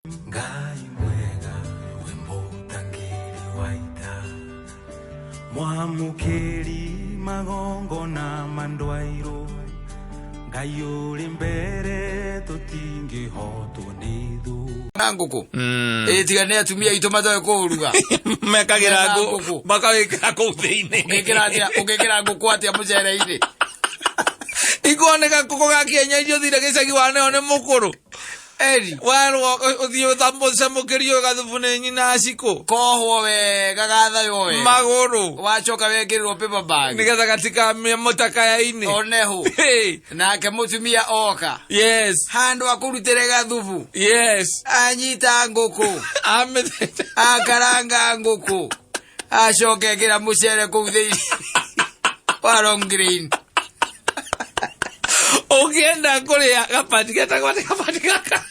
Ngai mwega we mũtangĩri wa ita, mwamũkĩri magongona ma ndwairũ, Ngai ũrĩ mbere tũtingĩhotwo nĩ thũ. Na ngũkũ ĩ tiga nĩ atumia aitũ matoĩ kũũruga. Mekagĩra Mena ngũ ngũkũ. makawĩkĩra kũu thĩinĩ. Ũngĩkĩra atĩa, ũngĩkĩra ngũkũ atĩa mũcere-inĩ? Ikuoneka ngũkũ ga kienyeji ũthire gĩcagi waneo nĩ mũkũrũ. Eri. Werwo ũthiĩ ũcamũkĩrio gathubu nĩ nyina cikũ. Kohwo wega gathaywo wega. Magũrũ. Wacoka wekĩrĩrwo paper bag. Nĩgetha gatikamie mũtakaya-inĩ. Oneho. Hey. Nake mũtumia oka. Yes. Handũ akũrutĩre gathubu. Yes. Anyita ngũkũ. Amĩthĩnja. Akaranga ngũkũ. Acoka ekĩra mũcere kũu thĩinĩ. Wa long grain. Ũngĩenda kũrĩa gabati getagwo atĩ gabati gaka.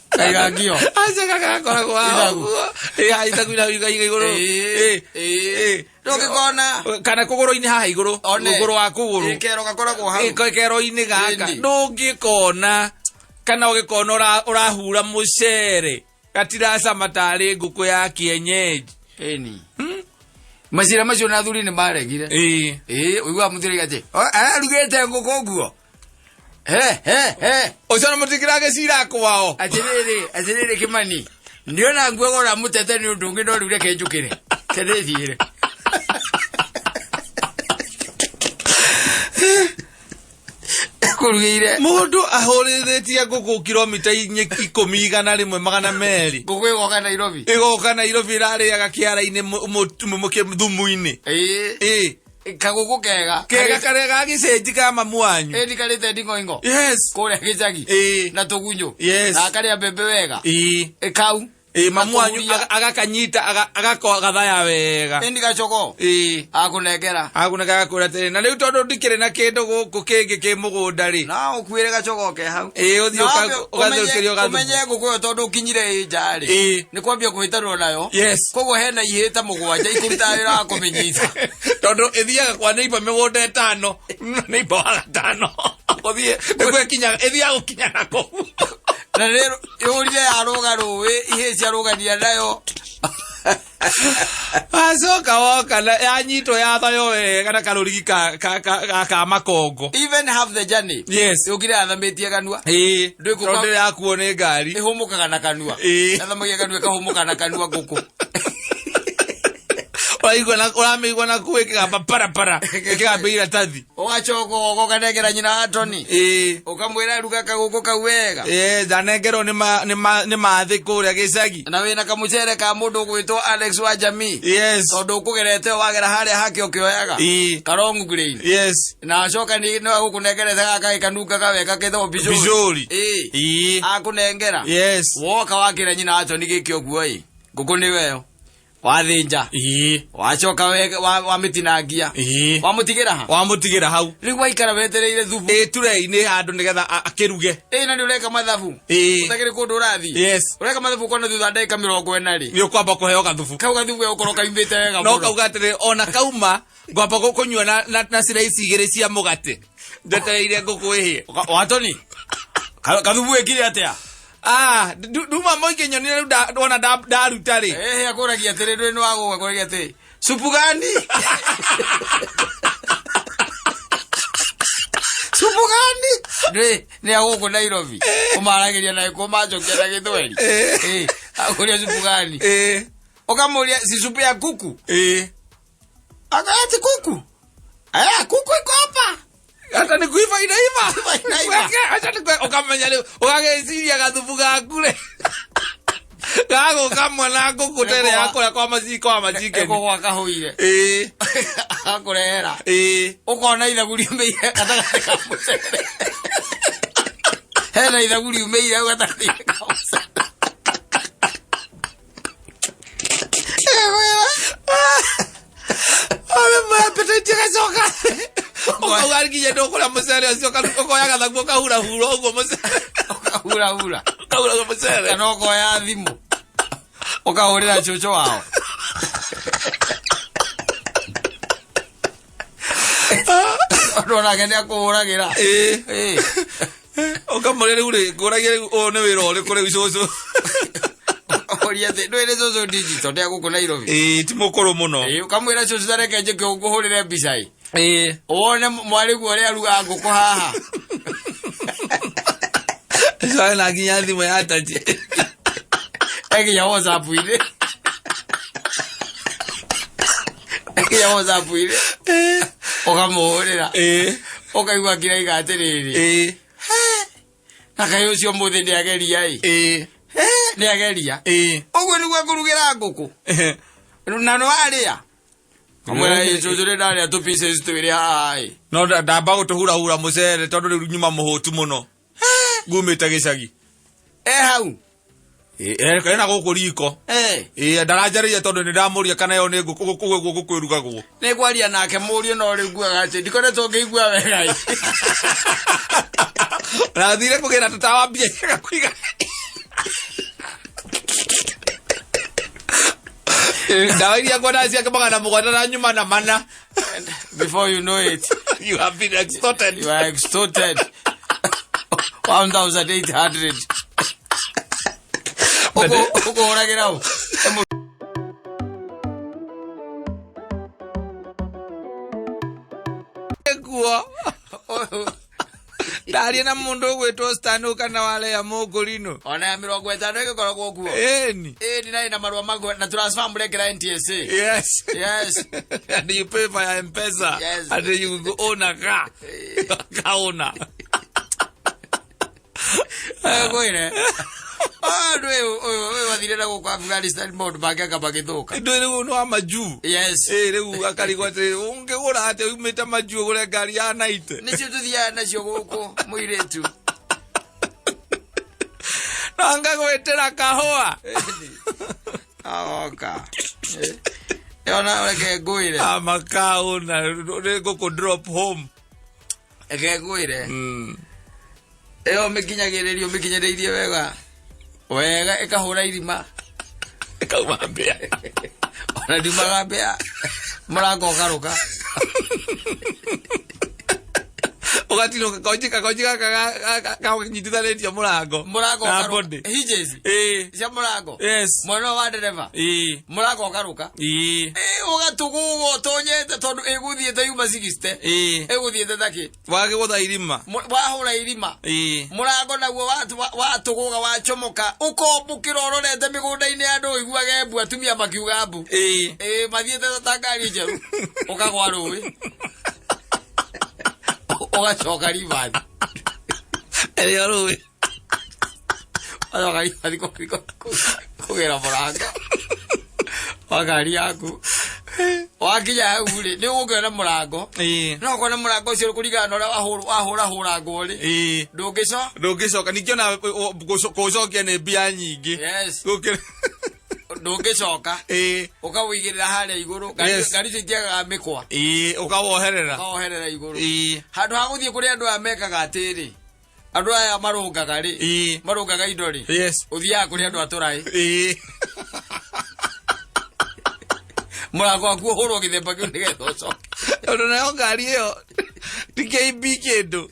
Kaigangio. Aca gaka gakoragwo haha Ithagu. ũguo. Ĩ, haha ithagu irauga igũrũ. Ĩĩ, Ĩ, ĩĩ. ĩ. Ndũngĩkona. Kana kũgũrũ-inĩ haha igũrũ. One. Kũgũrũ wa kũgũrũ. Ĩ, kero gakoragwo hau. Ĩ, kero-inĩ gaka. Ĩni. Ndũngĩkona kana ũgĩkona ũrahura mũcere gatiracama tarĩ ngũkũ ya kienyeji. Ĩni. Macira macio na athuri nĩ maregire. Ĩĩ. Ĩĩ, ũiguaga mũthuri atĩ, "O, ararugĩte ngũkũ ũguo." He, he, he. Ũcio nĩ mũtikĩragĩcira kwao. Atĩrĩrĩ, atĩrĩrĩ Kĩmani. Ndĩrona nguoga ũramũtete nĩ ũndũ ũngĩ no rĩu reke njũkĩre. Ke ndĩthiĩre. Kũrugĩire. Mũndũ ahũrĩrĩtie ngũkũ kilomita ikũmi 100 200. Ngũkũ ĩgoka Nairobi. Ĩgoka Nairobi ĩrarĩaga kĩara-inĩ thumu-inĩ. Ĩĩ. Ĩĩ. Kagũkũ kega. Kega karĩa ga gĩcenji ka mamu wanyu. Ĩni karĩte nding'oing'o. Yes. Kũrĩa gĩcagi. Ĩĩ. Na tũgunyũ. Yes. Na akarĩa mbembe wega. Ĩĩ. Ĩ kau. Ĩĩ, mamu wanyu Akũhuria. agakanyita agakathaya wega. Ĩni gacogo. Ĩĩ. Akũnengera. Akuneka gakwĩra atĩrĩ, na rĩu tondũ ndikĩrĩ na kĩndũ gũkũ kĩngĩ kĩ mũgũnda rĩ. Na ũkuĩre gacogo ke hau. Ĩĩ, ũthiĩ Na wambe ũgatherũkĩrio gathubu. Ũmenye ngũkũ ĩyo tondũ ũkinyire ĩ nja rĩ. Ĩĩ. Nĩ kwambia kũhĩtanwo nayo. Yes. Koguo hena ihĩta mũgwanja ikũrutaga wĩra wa kũmĩnyita. Tondũ ĩthiaga kwa neighbor mĩgũnda ĩtano, neighbor wa gatano. Ũthiĩ, nĩguo ĩkinyaga, ĩthiaga gũkinya na kũu. Na rĩrĩ yũrire yarũga rũĩ, ihĩĩ ciarũgania nayo. Acoka woka na yanyitwo yathayo wega na karũrigi ka makongo. Even half the journey. Yes. Yũkire yathamĩtie kanua. Ĩĩ. Ndwĩ Tondũ yakuo nĩ ngari. Ĩhũmũkaga na kanua. Ĩĩ. Yathamagia kanua ĩkahũmũka na kanua ngũkũ. Ũraigua na ũramĩigua na kũu ĩkĩgamba parapara ĩkĩgamba iratathi. Ũgacoka ũgoka ũkanengera nyina wa Tony. Ĩĩ. Ũkamwĩra ruga kagũkũ kau wega. Ĩĩ, ndanengerwo nĩ mathĩ kũrĩa gĩcagi. Na wĩna kamũcere ka mũndũ ũgwĩtwo Alex wa jamii. Yes. Tondũ ũkũgerete wagera harĩa hake ũkĩoyaga. Ĩĩ. Karong grain. Yes. Na acoka nĩ no agũkũnengerete gaka gĩkanungaga wega ketagwo bijori. Bijori. Ĩĩ. Ĩĩ. Akũnengera. Yes. Woka wakĩra nyina wa Tony gĩkĩ ũguo ĩ. Ngũkũ nĩyo ĩyo. Wathĩnja. Ĩĩ. Wacoka wamĩtinangia. Ĩĩ. Wamũtigĩra ha? Wamũtigĩra hau. Rĩu waikara wetereire thubu. Ĩĩ, turei-inĩ handũ nĩgetha akĩruge. Ĩĩ, na nĩ ũreka mathabu. Ĩĩ. Ũtakĩrĩ kũndũ ũrathiĩ. Yes. Ũreka mathabu ũkona thutha wa ndagĩka 40 rĩ. Nĩ ũkwamba kũheo gathubu. Kau gathubu gegũkorwo kaumĩte wega No mũno. kauga atĩrĩ, ona kauma ngwamba gũkũnyua na slice igĩrĩ cia mũgate. Njetereire ngũkũ ĩhĩe. Watoni. Kathubu ĩkire atĩa? Ah, nduma mũingĩ nyonire rĩu wona ndaruta rĩ. Eh, akũragia atĩrĩ, ndũrĩ nĩ wagũka akũragia atĩrĩ. Supu gani? Supu gani? Ndũrĩ nĩ agũkũ Nairobi. Ũmaragĩria na gĩkũyũ macokia na gĩthweri. Eh, akũria supu gani? Ũkamũria si supu ya kuku? Akati kuku. Eh, kuku iko hapa. Hata nĩ kuiba inaiba. Inaiba. Acha nĩ ũkamenya rĩu ũgagĩciria gathubu gaku rĩ. Gagũka mwana ngũkũ tere ya kũrĩa kwa maciko wa macikeni. Eko kahũire. Akũrehera. Ũkona ithagu riumĩire gatagatĩ ka mũcere. Hena ithagu riumĩire hau gatagatĩ ka mũcere. Ame appetite ĩgacoka. Ũkauga nginya ndũkũrĩa mũcere ũcio ũkoya gathagu ũkahurahura ũguo mũcere. Ũkahurahura. Ũkahura mũcere. Kana ũkoya thimũ. Ũkahũrĩra cũcũ wao. Tondũ onake nĩ akũhũragĩra. Ĩĩ. Ĩĩ. Ũkamũria rĩu rĩ, ngũragia rĩu ũyũ nĩ wĩra ũrĩkũ rĩu cũcũ? Ũria atĩ ndũĩ nĩ cũcũ digital ndĩa gũkũ Nairobi. Ĩĩ, ti mũkũrũ mũno. Ĩĩ, ũkamwĩra cũcũ ta reke njĩke ngũhũrĩre mbica ĩ. Ĩĩ. Wone mwarĩguo ũrĩa arugaga ngũkũ haha. Coe na nginya thimũ ya tachi. Eginya WhatsApp-inĩ. Eginya WhatsApp-inĩ. Ũkamũhũrĩra. Ĩĩ. Ũkaigua ngiraiga atĩrĩrĩ. Ĩĩ. Na kaĩ ũcio mũthĩ nĩageria ĩ. Ĩĩ. Nĩageria. Ĩĩ. Ũguo nĩguo ngũrugĩra ngũkũ. Na nĩwarĩa. Kamwĩra ĩ cũcũ nĩ ndarĩa tũ pieces twĩrĩ haha ĩ. No ndamba gũtũhurahura mũcere tondũ rĩu nyuma mũhũtu mũno. Ngumĩte gĩcagi. E hau. Ĩĩ, ena gũkũ riko. Ĩĩ, ndaranjarĩria tondũ nĩ ndamũria kana ĩyo nĩ ngũkũ gũkũ ũguo ngũkũ ĩrugagwo. Nĩ ngwaria nake mũriũ no rĩu nguaga atĩ ndikoretwo ngĩigua wega ĩ. Nathire kũgĩra tũtawa mbia ciaga kũiga. Ndawa iria ngwenda ciake 700 na nyuma na mana. Before you know it, You have been extorted. you are extorted. 1800. Ũkũhũragĩra ũ? Kuo. Ndaria na mũndũ ũgwĩtwo Stan kana waleya mũngũrinũ. Ona ya 50 ĩgĩkoragwo kuo. Ĩni. Ĩni na ĩna marũa maguo na transfer mũrekĩra NTSA. Yes. Yes. And you pay via M-Pesa. Yes. And you go own a car. Car owner. Ngwĩre. Andũ ũyũ ũyũ wathire na gũkũ Afghanistan maũndũ make anga magĩthũka. Ndũ rĩu nĩ wa majuu. Yes. Ĩ rĩu akarigwo atĩ ũngĩgũra atĩ umĩte majuu ũgũre ngari ya naite. Nĩcio tũthiaga nacio gũkũ mũirĩtu. No ngagwĩtĩra kahũa. Agoka. Ona reke ngwĩre. Ama car owner nĩ ngũkũ drop home. Reke ngwĩre. Ĩyo mĩkinyagĩrĩrio mĩkinyĩrĩirie wega. Wega ĩkahũra irima. Ĩkauma mbĩa. Ona ndiumaga mbĩa. Mũrango ũkarũka. Ũgatinwo gakonji gakonji gaka kanyitithanĩtio mũrango. Mũrango Na ũkarũka. body. Hinges Ĩ. cia mũrango. Yes. Mwena wa ndereba. Ĩ. Mũrango ũkarũka. Ĩ. Ĩ ũgatũgũgwo ũtonyete tondũ ĩgũthiĩte yuma 60. Ĩ. Ĩgũthiĩte takĩ. Wagĩgũtha irima. Wahũra irima. Ĩ. Mũrango naguo watũgũga wacomoka ũkombũkĩra ũrorete mĩgũnda-inĩ ya andũ ũiguage mbu atumia makiuga mbu. Ĩ. Ĩ mathiĩte ta ngari njerũ ũkagwa rũĩ ũgacoka ribathi. Ĩrĩa rũĩ. Ũgacoka ribathi kũgĩra mũrango wa ngari yaku. Wakinya hau rĩ nĩ ũgũkĩona mũrango. Ĩ. No ũkona mũrango ũcio kũringana na ũrĩa wahũrahũrangwo rĩ. Ĩ. Ndũngĩco. Ndũngĩcoka ningĩ ona gũcokia nĩ mbia nyingĩ. Yes. Gũkĩra. Ndũngĩcoka. Ĩ. Ũkawĩigĩrĩra harĩa igũrũ. Yes. Ngari icio itiagaga mĩkwa. Ĩ, ũkawoherera. Ũkawoherera igũrũ. Ĩ. Handũ ha gũthiĩ kũrĩa andũ aya mekaga atĩrĩ. Andũ aya marũngaga rĩ. Ĩ. Marũngaga indo rĩ. Yes. Ũthiaga kũrĩa andũ atũraĩ. Ĩ. Mũrango waku ũhũrwo gĩthemba kĩu nĩgetha ũcoke. Tondũ nayo ngari ĩyo ti KB kĩndũ.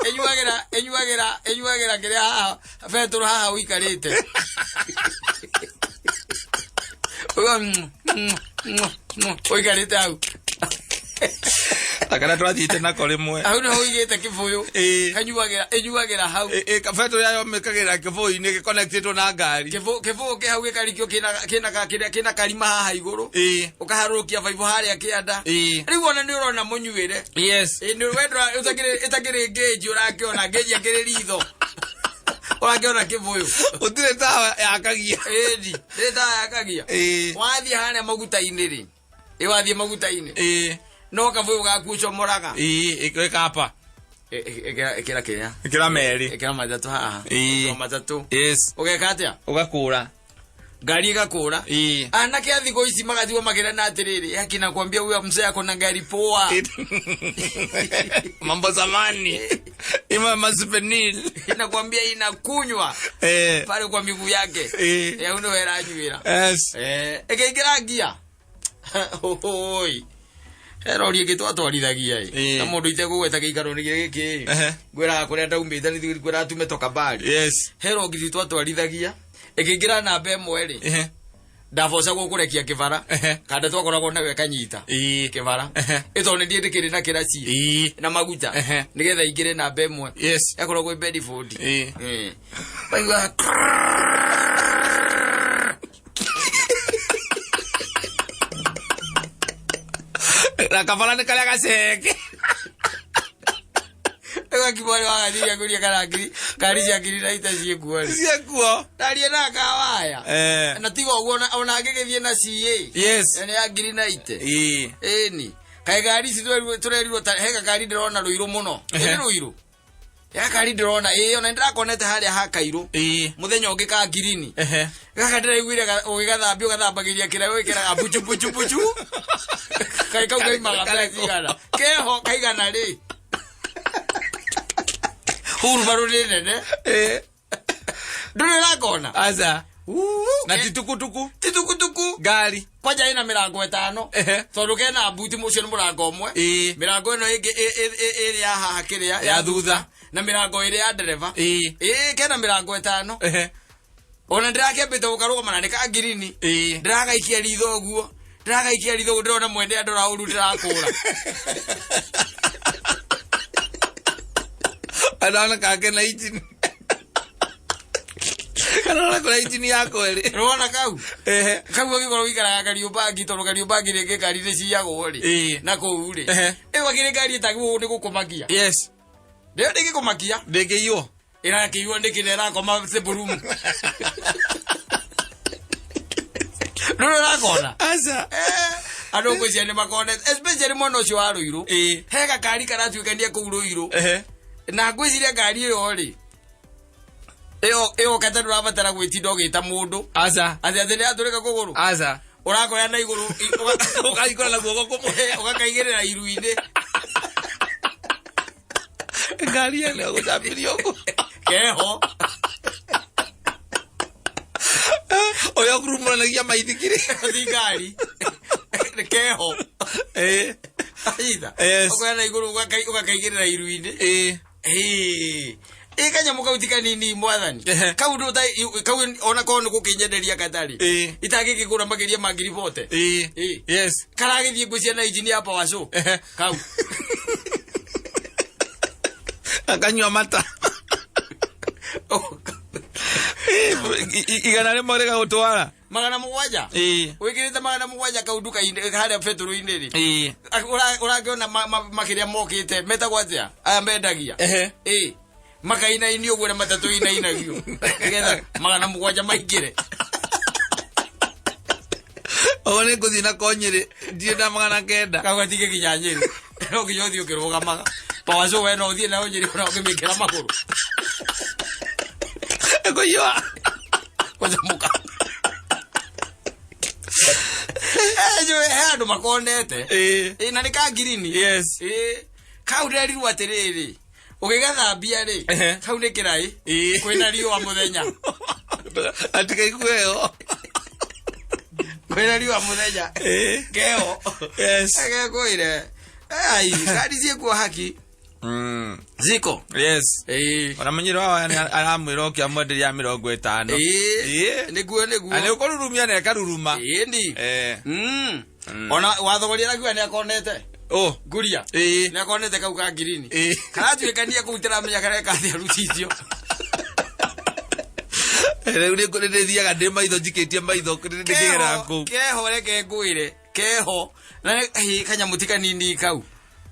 Ĩnyuagĩra kĩrĩa haha betũrũ haha ũikarĩte. Ũikarĩte hau. Akana twathiĩte nako rĩmwe. Hau nĩho ũigĩte kĩbũyũ. Ĩ. Kanyuagĩra, ĩnyuagĩra hau. Ĩ, betũrũ yayo mĩkagĩra kĩbũyũ-inĩ gĩconnectĩtwo na ngari. Kĩbũyũ kĩ hau gĩkarikio kĩna karima haha igũrũ. Ĩ. Ũkaharũrũkia baibũ harĩa kĩanda. Ĩ. Rĩu ona nĩ ũrona mũnyuĩre. Yes. Ĩ, nĩ wendora ĩtakĩrĩ ngĩnji ũrakĩona ngĩnji akĩrĩ ritho. Ũrakĩona kĩbũyũ. Gũtirĩ tawa yakagia. Ĩni, ndĩrĩ tawa yakagia. Ĩ. Wathiĩ harĩa maguta-inĩ rĩ. Ĩ wathiĩ maguta-inĩ. Ĩ. No kabũyũ gaku ũcomoraga. Ĩ, ĩkapa. Ĩkĩra kĩrĩa. Ĩkĩra merĩ. Ĩkĩra matatũ haha. Ĩ. Ĩkĩra matatũ. Yes. Ũgeka atĩa? Ũgakũra. Ngari ĩgakũra. Ĩ. Anake a thikũ ici magatigwo makĩrana atĩrĩrĩ, haki nakwambia huyo mzee ako na ngari poa. Mambo zamani. Ima masupenil. Nakwambia inakunywa pale kwa miguu yake. Ya uno hera anywira. Yes. Ĩkĩingĩra ngia. Oi. He rori ĩngĩ twatwarithagia ĩ Ĩĩ. na mũndũ itegũgweta gĩikaro nĩ gĩkĩ Ehe. ngwĩraga kũrĩa ndaumĩte nĩ ngwĩraga tume tokabari Yes. he rori twatwarithagia ĩkĩingĩra namba ĩmwe rĩ Ehe. ndabocagwo kũrekia kĩbara Ehe. kanda twakoragwo nayo ĩkanyita Ĩĩ. kĩbara Ehe. ĩtondũ nĩ ndiĩtĩkĩrĩ na kĩraci Ĩĩ. na maguta Ehe. nĩgetha ingĩre namba ĩmwe Yes. yakoragwo ĩ Bedford Ĩĩ. Ĩĩ. Waigua Na kabara nĩ karĩa gaceke. Ĩgakimwarĩ wagathiria kũria kana ngiri ngari cia ngiri na ita ciĩkuo rĩ Ciekuo. ndarie na kawaya Eh. na tiga ũguo ona angĩgĩthiĩ na CA Yes. na nĩ ya ngiri na ite Ĩĩ. ĩni kaĩ ngari ici tũrerirwo ta he gakari ndĩrona rũirũ mũno Ehe. ĩ nĩ rũirũ ya gakari ndĩrona ĩĩ ona nĩndĩrakonete harĩa ha kairũ Ĩĩ. mũthenya ũngĩ ka ngirini Ehe. gaka ndĩraiguire ũgĩgathambia ũgathambagĩria kĩrĩa wĩkĩraga bucu bucu bucu kaĩ kau kaimaga mbeca cigana keho kaigana rĩ hurubarũ nĩ nene Ĩĩ. ndũrĩ ũrakona Aca. Na ti tukutuku. ti tukutuku Ngari. kwanja ĩna mĩrango ĩtano Ehe. tondũ kena mbuti mũcio nĩ mũrango ũmwe Ĩĩ. mĩrango ĩno ĩngĩ ĩrĩ ya haha kĩrĩa Ya thutha. na mĩrango ĩrĩ ya ndereba Ĩĩ. ĩĩ kena mĩrango ĩtano Ehe. ona ndĩrakĩambĩte gũkarũgama na nĩ ka ngirini Ĩĩ. ndĩragaikia ritho ũguo ndĩragaikia ritho ũguo ndĩrona mwene andora ũru ndĩrakũra Anaona kake na injini. Kana kũrĩa injini yako ĩrĩ. rwona kau Ehe. kau ũngĩkorwo ũikaraga kariũmbangi tondũ kariũmbangi rĩngĩ ngari nĩ ciyagwo rĩ Ĩĩ. na kũu rĩ Ehe. ĩyo akĩrĩ ngari ĩtagwo nĩ gũkũmakia Yes. ndĩyo ndĩngĩkũmakia Ndĩngĩiywo. ĩrakĩiywo nĩkĩ na ĩrakoma table room rũrũ ũrakona Aca. andũ ngwĩciria nĩ makonete especially mwena ũcio wa rũirũ Ĩĩ. he gakari karatuĩkania kũu rũirũ Ehe. na ngwĩciria ngari ĩyo rĩ ĩyo ĩyo kata ndũrabatara gwĩtinda ũgĩta mũndũ Aca. atĩ atĩ nĩ yatũrĩka kũgũrũ Aca. ũrakoya na igũrũ Ũkaikora na guoko kũmwe. ũgakaigĩrĩra iru-inĩ Ngari ĩno ĩgũcambĩrio ũguo. keho Ũrĩa ũkurumũranagia maithikiri. ti ngari Nĩ keho Ĩĩ. Anyita? Yes. ũkoya na igũrũ ũgakaigĩrĩra iru-inĩ Ĩĩ. Ĩĩ. Ĩ kanyamũ kau ti kanini mwathani Ehe. kau kau ona korwo nĩ gũkĩnyenderia gatarĩ Ĩĩ. itangĩkĩgũra makĩria ma ngiri bote Ĩĩ. Ĩĩ. Yes. karagĩthiĩ ngwĩcia na injini ya power show Ehe. kau Akanyua mata. Igana rĩmwe rĩgagũtwara. 700 Ĩĩ. wĩkĩrĩte 700 kau nduka-inĩ harĩa betũrũ-inĩ rĩ Ĩĩ. Ũrakĩona makĩria mokĩte metagwo atĩa aya mendagia Ehe. ĩ makainainio ũguo na matatũ inainagio nĩgetha 700 maingĩre Ogo nĩ ngũthiĩ na konyĩrĩ ndirĩ na 900. kau gatingĩ kinya Nyĩrĩ no nginya ũthiĩ ũkĩrũgamaga power show we no ũthiĩ nayo Nyĩrĩ ona ũkĩmĩkĩra magũrũ Ĩkũiyũa. gũcamũka njũĩ he andũ makonete Ĩĩ. Ĩ, na nĩ ka ngirini Yes. Ĩ, kau nderirwo atĩrĩrĩ ũgĩgathambia rĩ Ehe. kau nĩ kĩraĩ Ĩĩ. kwĩna riũa mũthenya Atikaigue ĩyo. kwĩna riũa mũthenya Ĩĩ. keho Yes. gekwĩre ai ngari ciĩkuo haki ziko Yes. Ĩĩ. Ona mũnyĩrĩ wa aramwĩra oke amwenderia ya 50. Ĩĩ. Ĩĩ. nĩguo Na nĩ nĩguo ũkũrurumia na ĩkaruruma. ĩni Eh. ona wathogoria arakiuga nĩ akonete Oh. nguria Ĩĩ. nĩ akonete kau ka ngirini Ĩĩ. karatuĩkania kũu itaramenya kareka atĩa rũcicio Rĩu nĩ ndĩthiaga ndĩ maitho njikĩtie maitho ndĩkĩgera kũu. keho reke ngwĩre keho na nĩ kanyamũ ti kanini kau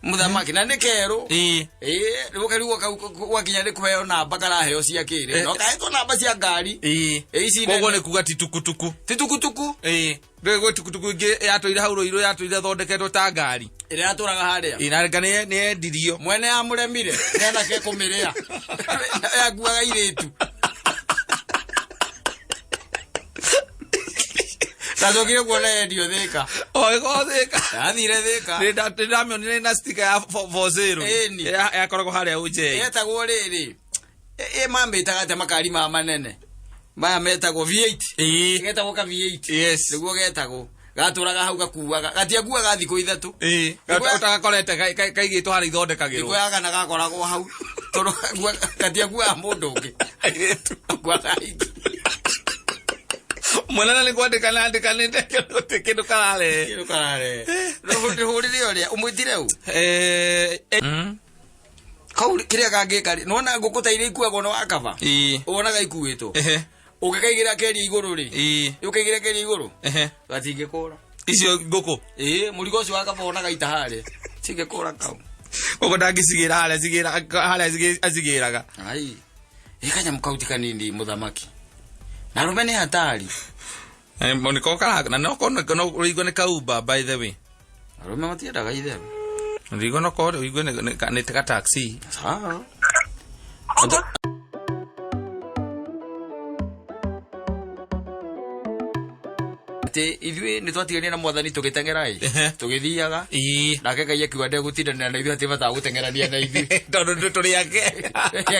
mũthamaki na nĩ kerũ Ĩĩ. ĩĩ rĩu karigwo kau gwakinya nĩ kũheo namba karaheo cia kĩrĩ Eh. no kahetwo namba cia ngari Ĩĩ. Ĩ, ici Koguo nene. nĩ kuga ti tukutuku. ti tukutuku Ĩĩ. Rĩu gwĩ tukutuku ingĩ yatũire hau rũirũ yatũire thondeketwo ta ngari. ĩrĩa yatũraga harĩa Ĩĩ na reka nĩ yendirio. mwene yamũremire nĩanake kũmĩrĩa yakuaga irĩtu ndacokire kuona yendio thĩka O ĩgo thĩka. yathire thĩka Nĩ ndamĩonire na sticker ya for sale. Ĩni. Yakoragwo harĩa ũnjei. yetagwo rĩrĩ ĩ mamĩtaga atĩa makari ma manene maya metagwo V8 Ĩĩ. getagwo ka V8 Yes. nĩguo getagwo Gatũraga hau gakuaga. Gatiakuaga thikũ ithatũ. Ĩĩ. Thikũ ya- Ũtagakorete kaigĩtwo harĩa Thikũ ithondekagĩrwo. ya kana gakoragwo hau. Tondũ gatiakuaga mũndũ ũngĩ. Airĩtu. Gakuaga aingĩ. Mwenene nĩ kwandĩkana andĩkanĩte gũtirĩ kĩndũ kararehe. Kĩndũ kararehe. Ndĩhũrĩre ũrĩa ũmwĩtire ũ? Eh, eh. Mm. Kau kĩrĩa kangĩka rĩ, nĩwona ngũkũ ta iria ikuagwo nĩ wakaba? Ĩĩ. Wonaga ikuĩtwo. Ehe. Ũngĩkaigĩra keria igũrũ rĩ, Ĩĩ. ũkaigĩra keria igũrũ, Ehe. gatingĩkũra. Icio ngũkũ. Ĩĩ, mũrigo ũcio wa kaba wonaga ita harĩa. Cingĩkũra kau. Ngũkũ ndangĩcigĩra harĩa cigĩra harĩa acigĩraga. Ai. Ĩ kanyamũ kau ti kanini mũthamaki. Na arũme nĩ hatari. Eh, nĩko kara na no kono no ũigue nĩ kaumba by the way. Arũme matiendaga itherũ. Ũigue no ko ũigue nĩ ka taxi. Sawa. Atĩ ithuĩ nĩ twatiganire na mwathani tũgĩteng'era ĩ Ehe. tũgĩthiaga Ĩĩ. nake Ngai akiuga ndegũtindanĩra na ithuĩ atĩ bata wa gũteng'erania na ithuĩ. Tondũ nĩ tũrĩ ake.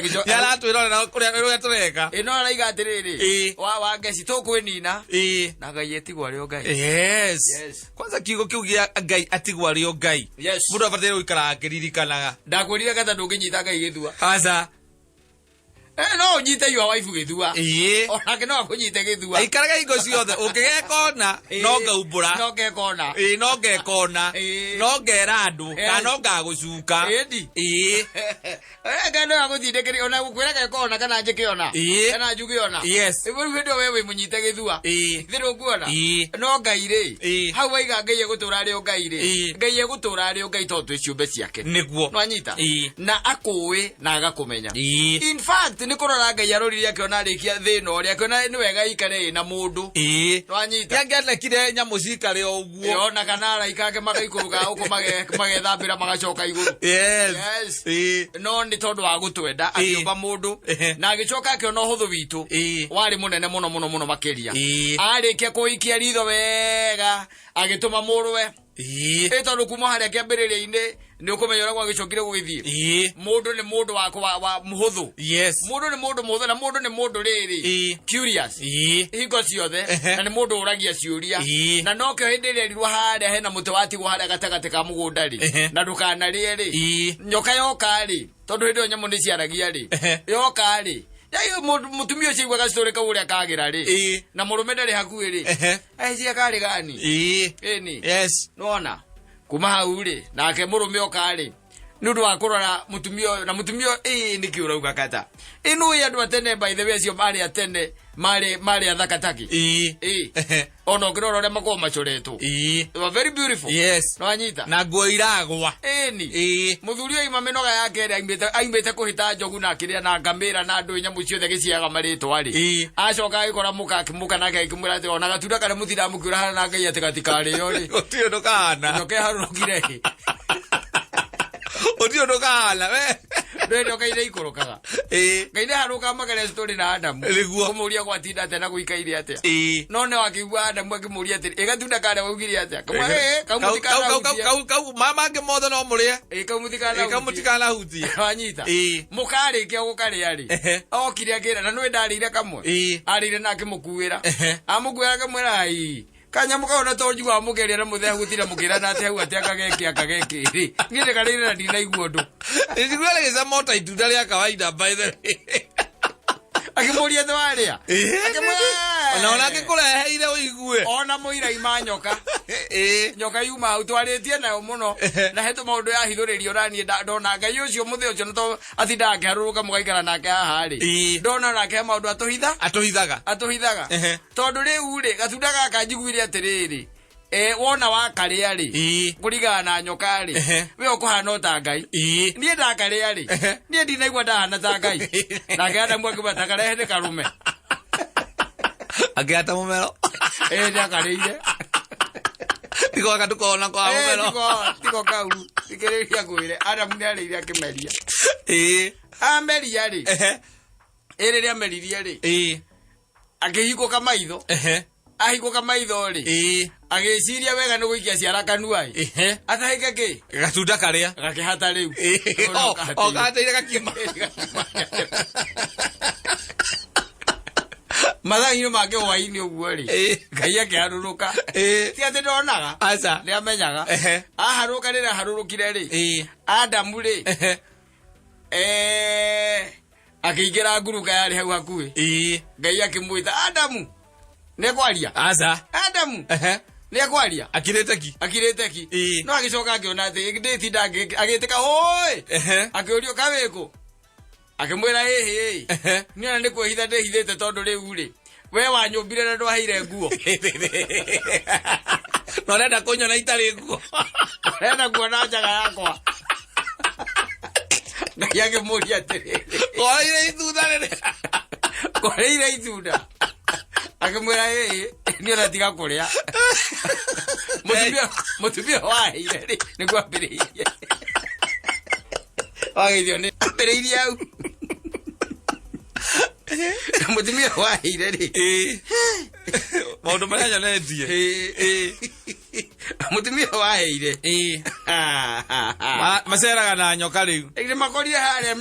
Agĩcoka- Nĩ aratwĩrorera ũrĩa tũreka. Ĩ no araiga atĩrĩrĩ Ĩĩ. wa ngeci tũkwĩnina Ĩĩ. na Ngai etigwo arĩ o Ngai. Yes. Yes. Kwanza kiugo kĩu gĩa Ngai atigwo arĩ o Ngai. Yes. Mũndũ abataire gũikara akĩririkanaga. Ndakwĩrire kata ndũngĩnyita Ngai gĩthua. Aca. Eh, no ũnyite your wife gĩthua. Ĩĩ. Onake no akũnyite gĩthua. Aikaraga hingo ciothe ũngĩgekona no ngaumbũra. No ngekona. Ĩĩ no ngekona. Ĩĩ. No ngera andũ Yes. kana no ngagũcuka. Ĩndi. Ĩĩ. Eh, Ngai no agũtindĩkĩrie ona gũkwĩra gekona kana njĩke ona. Ĩĩ. Kana njuge ona. Yes. Rĩu hĩndĩ ĩyo we wĩ mũnyite gĩthua. Ĩĩ. Thĩ ndũkuona. Ĩĩ. No Ngai rĩ. Ĩĩ. Hau waiga Ngai egũtũra arĩ o Ngai rĩ. Ĩĩ. Ngai egũtũra arĩ o Ngai tondũ twĩ ciũmbe ciake. Nĩguo. Nwanyita. Ĩĩ. Na akũĩ na agakũmenya. Ĩĩ. In fact nĩ kũrora Ngai arorire akĩona arĩkia thĩna ũrĩa akĩona nĩ wega ikare ĩ na mũndũ. Ĩĩ. Nwanyita. Nĩangĩanekire nyamũ cikare o ũguo. Ona kana araika ake magaikũrũka gũkũ magethambĩra magacoka igũrũ. Yes. Yes. Ĩĩ. No nĩ tondũ wa gũtwenda Ĩĩ. akĩũmba mũndũ Ehe. na agĩcoka akĩona ũhũthũ witũ Ĩĩ. warĩ mũnene mũno mũno mũno makĩria. Ĩĩ. Arĩkia kũikia ritho wega agĩtũma mũrũwe Ĩĩ. ĩ tondũ kuma harĩa kĩambĩrĩria-inĩ nĩ ũkũmenya ũrĩa gwagĩcokire gũgĩthiĩ. Ĩĩ. Mũndũ nĩ mũndũ wa mũhũthũ. Yes. Mũndũ nĩ mũndũ mũhũthũ na mũndũ nĩ mũndũ rĩrĩ Ĩĩ. curious. Ĩĩ. Hingo ciothe Ehe. na nĩ mũndũ ũragia ciũria Ĩĩ. na nokĩo hĩndĩ ĩrĩa erirwo harĩa hena mũtĩ watigwo harĩa gatagatĩ ka mũgũnda rĩ Ehe. na ndũkanarĩe rĩ Ĩĩ. nyoka yoka rĩ tondũ hĩndĩ ĩyo nyamũ nĩ ciaragia rĩ Ehe. yoka rĩ mũtumia ũcio aiguaga story kau ũrĩa kagĩra rĩ Ĩĩ. na mũrũme ndarĩ hakuhĩ rĩ Ehe. eciria karĩ gani Ĩĩ. ĩni Yes. nona kuma hau rĩ nake mũrũme oka rĩ nĩ ũndũ wa kũrora mũtumia ũyũ na mũtumia ũyũ ĩĩ nĩkĩ ũrauga kata ĩ nũĩ andũ a tene by the way acio marĩ a tene marĩ athaka taki Ĩĩ. ĩĩ Ehe. ona ũngĩrora ũrĩa makoragwo macoretwo Ĩĩ. They were very beautiful Yes. nĩwanyita Na nguo iragwa. ĩni Ĩĩ. mũthuri ũyũ aima mĩnoga yake ĩrĩa aimĩte kũhĩta njogu na akĩrĩa na ngamĩra na andũ nyamũ ciothe agĩciaga marĩtwa rĩ Ĩĩ. acoka agĩkora mũka nake agĩkĩmwĩra atĩ ona gatunda karĩa mũtindaga mũkiũra hana na Ngai atĩ gatikarĩo rĩ Gũtirĩ ũndũ kahana. nyoka ĩharũrũkire ĩ Gũtirĩ ũndũ kahana we. ndũĩ nyoka iria ikũrũkaga Ĩĩ. Ngai nĩ harũkaga mageria story na Adamu Nĩguo. kũmũria gwatinda atĩa na gũikaire atĩa Ĩĩ. no nĩ wakĩigua Adamu akĩmũria atĩrĩ ĩ gatunda karĩa waugire atĩa Kamwe, "Ĩ, kau Kau- kau- kau- mũtikanahutie." kau- kau ma mangĩ mothe no mũrĩe. Ĩ, kau Ĩ, kau mũtikanahutie mũtikanahutie. wanyita Ĩĩ. mũkarĩkia gũkarĩa rĩ Ehe. okire akĩra na nĩwe ndarĩire kamwe Ĩĩ. arĩire na akĩmũkuĩra Ehe. amũkuĩra akĩmwĩra ai kanyamũ kau na to njiguaga mũkĩaria na mũthee gũtinda mũkĩrana atĩ hau atĩ akageke akageke rĩ niĩ ndĩkarĩire na ndinaigua ũndũ Nĩnjiguaga rĩgĩcama o ta itunda rĩa kawaida by the way. akĩmũria atĩ warĩa Ĩĩ. Akĩmwĩra, Ona ona angĩkũreheire ũigue. ona mũira ima nyoka Ĩĩ. nyoka yuma hau twarĩtie nayo mũno Ehe. na hetũ maũndũ yahithũrĩrio na niĩ ndona Ngai ũcio mũthĩ ũcio nĩ atindaga akĩharũrũka mũgaikara nake haha rĩ Ĩĩ. ndona nake he maũndũ atũhitha Atũhithaga. atũhithaga Ehe. tondũ rĩu rĩ gatunda gaka njiguire atĩrĩrĩ wona wakarĩa rĩ Ĩĩ. kũringana na nyoka rĩ Ehe. we ũkũhana o ta Ngai Ĩĩ. niĩ ndakarĩa rĩ Ehe. niĩ ndinaigua ndahana ta Ngai nake Adamu akiuga takarehe nĩ karume Akĩhata mũmero. ĩĩ nĩakarĩire Tiko gaka ndũkona kwa Ĩĩ, mũmero. tiko kau thikĩrĩria ngwĩre Adamu nĩarĩire akĩmeria Ĩĩ. ameria rĩ Ehe. ĩ rĩrĩa ameririe rĩ Ĩĩ. akĩhingũka maitho Ehe. ahingũka maitho rĩ Ĩĩ. agĩciria wega nĩ gũikia ciara kanua ĩ Ehe. atahĩke kĩ Gatunda karĩa. gakĩhata rĩu Ĩĩ. O kahateire gakiuma. Mathaa-inĩ make hwaĩ-inĩ ũguo rĩ, Ĩĩ. Ngai akĩharũrũka. Ĩĩ. Ti atĩ ndonaga. Aca. Nĩ amenyaga. Ehe. Aharũrũka rĩrĩa aharũrũkire rĩ, Ĩĩ. Adamu rĩ, Ehe. akĩingĩra nguruka yarĩ hau hakuhĩ. Ĩĩ. Ngai akĩmwĩta, Adamu, nĩ kwaria. Aca. Adamu, Ehe. nĩ kwaria. Akirĩte ki. Akirĩte ki. Ĩĩ. No agĩcoka akĩona atĩ ndĩtinda agĩtĩka hũĩ. Ehe. Akĩũrio kawĩkũ. Akĩmwĩra ĩhĩ. Ehe. Niĩ ona nĩ kwĩhitha ndĩhithĩte tondũ rĩu rĩ, we wanyũmbire na ndwaheire nguo. Na ũrenda kũnyona itarĩ nguo. Ũrenda kuona njaga yakwa. Ngai akĩmũria atĩrĩrĩ. Koreire itunda rĩrĩ. Koreire itunda. Akĩmwĩra ĩĩ, niĩ ona tiga kũrĩa. Mũtumia waheire rĩ, nĩguo ambĩrĩirie. Wageithio nĩ ambĩrĩirie hau. Mũtumia waheire rĩ. Ĩĩ. Maũndũ marĩa nyonetie. Ĩĩ. Mũtumia waheire. Ĩĩ. Maceraga na nyoka rĩu. Nĩ makorire harĩa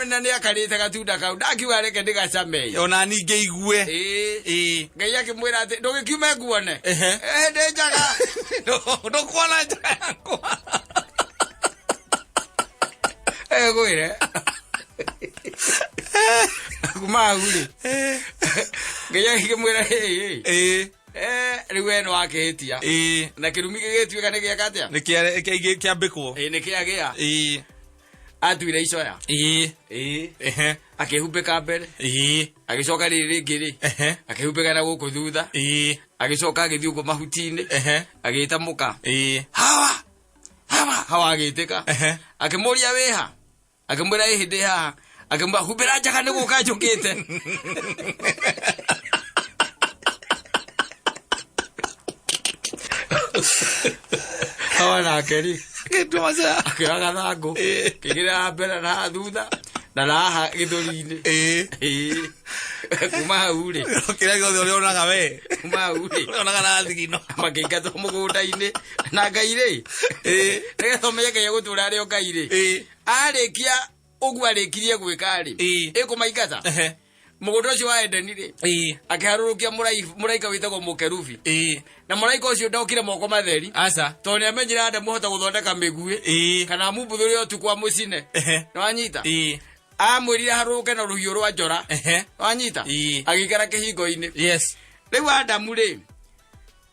na nĩ akarĩte gatunda kau. Ndakiuga reke ndĩgacame. Ona ningĩ igue. Ĩĩ. Ĩĩ. Ngai akĩmwĩra atĩ ndũgĩkiume nguone. Ehe. Ndĩ njaga. Ndũkuona njaga yakwa. Egwĩre. Kuma hau rĩ. Ngai akĩmwĩra ĩĩ. Ĩĩ. Rĩu we nĩ wakĩhĩtia. Ĩĩ. Na kĩrumi gĩgĩtuĩka nĩ gĩaka atĩa? Nĩ kĩambĩkwo. Ĩĩ nĩ kĩagĩa. Ĩĩ. Atuire icoya. Ĩĩ. Ĩĩ. Ehe. Akĩhumbĩka mbere. Ĩĩ. Agĩcoka rĩrĩ rĩngĩ rĩ. Ehe. Akĩhumbĩka na gũkũ thutha. Ĩĩ. Agĩcoka agĩthiĩ ũguo mahuti-inĩ. Ehe. Agĩĩta mũka. Ĩĩ. Hawa! Hawa! Hawa agĩtĩka. Ehe. Akĩmũria wĩha. Akĩmwĩra ĩhĩ ndĩ haha. Akĩmwĩra humbĩra njaga nĩ gũka njũkĩte. Hawa nake rĩ. Gĩtua macera. Akĩoya gathangũ. Ĩĩ. Kĩgĩra mbere na haha thutha. Na haha gĩthũri-inĩ. Ĩĩ. Ĩĩ. Kuma hau rĩ. Kĩrĩa gĩothe ũrĩonaga we. Kuma hau rĩ. Ũrĩonaga na thigino. Makĩingatwo mũgũnda-inĩ. Na Ngai rĩ. Ĩĩ. Nĩgetha ũmenye Ngai egũtũra arĩ o Ngai rĩ. Ĩĩ. Arĩkia ũguo arĩkirie gwĩka rĩ. Ĩĩ. Ĩkũmaingata. Ehe. Mũgũnda ũcio wa Edeni rĩ. Ĩĩ. Akĩharũrũkia mũraika wĩtagwo mũkerubi. Ĩĩ. Na mũraika ũcio ndokire moko matheri. Aca. Tondũ nĩamenyire Adamu hota gũthondeka mĩguĩ. Ĩĩ. Kana amumbuthũre ũtukũ amũcine. Ehe. Nĩwanyita? Ĩĩ. Amwĩrire harũrũke na rũhiũ rwa njora. Ehe. Nĩwanyita? Ĩĩ. Agĩikara kĩhingo-inĩ. Yes. Rĩu Adamu rĩ,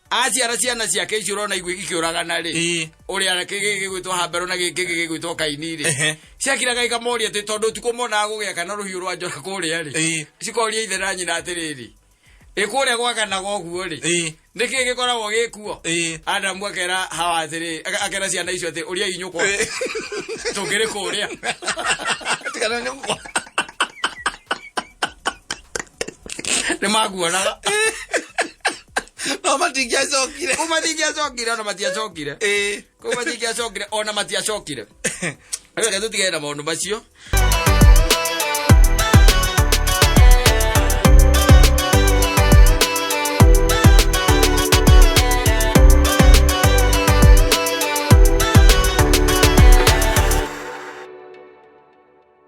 aciara ciana ciake icio ũrona ikĩũragana rĩ. Ĩĩ. Ũrĩa gĩkĩ gĩgwĩtwo Habero na gĩkĩ gĩgwĩtwo Kaini rĩ. Ehe. Ciakiraga ikamoria atĩ tondũ ũtukũ monaga gũgĩaka na rũhiũ rwa njora kũrĩa rĩ. Ĩĩ. Cikoria ithe na nyina atĩrĩrĩ. Ĩ kũrĩa gwakanaga ũguo rĩ. Ĩĩ. Nĩkĩ gĩkoragwo gĩkuo? Ĩĩ. Adamu akera Hawa atĩrĩ, akera ciana icio atĩ ũriai nyũkwa. Ĩĩ. Tũngĩrĩ kũrĩa. Tigana nyũkwa. Nĩ makuonaga. No matingĩacokire. Kũu matingĩacokire ona matiacokire. Ĩĩ. Kũu matingĩacokire ona matiacokire. Reke tũtigane na maũndũ macio.